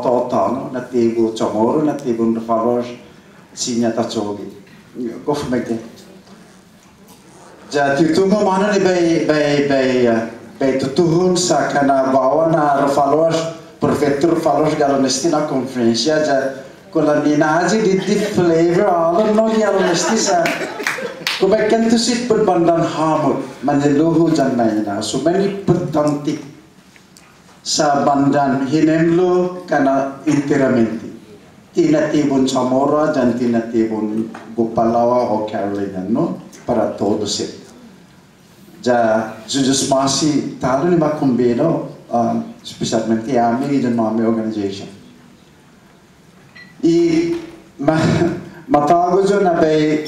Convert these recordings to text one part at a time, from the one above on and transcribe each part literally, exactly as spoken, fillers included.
tåta, no, natibu Chamoru, natibu Refaluash, siña ta cho'gue. Gof meggai. Ya ti hu tungo' månu ni bai, bai, bai, uh, bai tutuhon sa' kana' guaha na Refaluash, Profeta Refaluash gi halom este na konferensia, ya kulan ni na ayu di, di flavor, hålom no gi halom este sa'. Kumeke'entusi put bandan Hamot, mañe'lu-hu yan mañaina-hu, sumen impottånte sa' bandan hinenglo kana' enteramente. Ti natibun Chamoru yan ti natibun Gupalawa o Carolina, no? Para todu siha. Ya, yu' Yu'os ma'åse' ta'lo ni makombida, um, espesiatmente hami yan hami organization. I ma-, matågo' yu' na bai,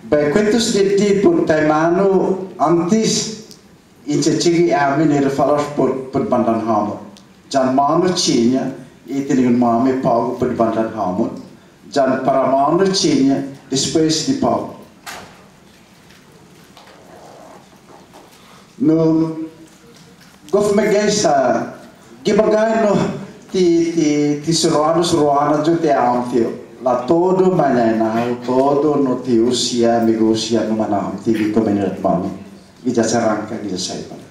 bai kuentos di, di put taimanu åntes, in chechigi' hami ni Refaluash put, put bandan Hamot. Yan månu siña, i tiningo'-måmi på'go put bandan Hamot. Yan para månu siña, despues di på'go. No, gof meggai sa', gi magåhet no, ti, ti, ti siruanu, siruanu yu' ti åmte yu'. Lao todu mañaina-hu, todu nu ti hu siha, amigu hu siha nu manåmte gi komunidåt-måmi. Giya Charangka, giya Saipan.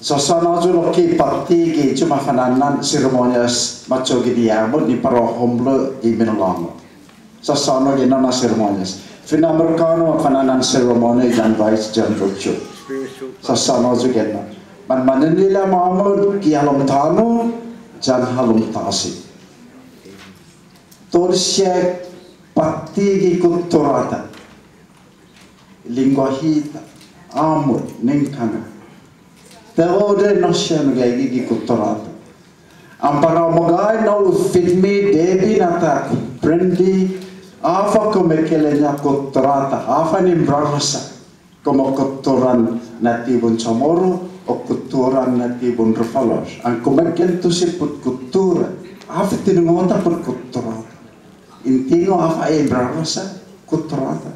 Sassånao yu' lokkue' påtte gi i ma fa'nana'an seremonias ma cho'gue ni Hamot ni para homlo i minalångu. Sassånao gi enao na seremonias. Fino' Amerikånu ma fa'nana'an seremonia yan vice yan virtue. Sassånao yu' gi enao. Manmañe'lu-ña Hamot gi halom tåno' yan halom tåsi. Todu siha påtte gi kutturå-ta. Lengguahi-ta, åmot, nengkanno'. Todu enao siha nu gaige gi kutturå-ta. An para u magåhet na u fitme debi na ta komprende, håfa kumekeilek-ña kutturå-ta, håfa in embarasa, komu kutturan natibun Chamoru, o kutturan natibun Refaluash. An kumeke'entusi put kuttura, håfa tiningo'-ta put kutturå-ta. In tingo' håfa i embarasa kutturå-ta.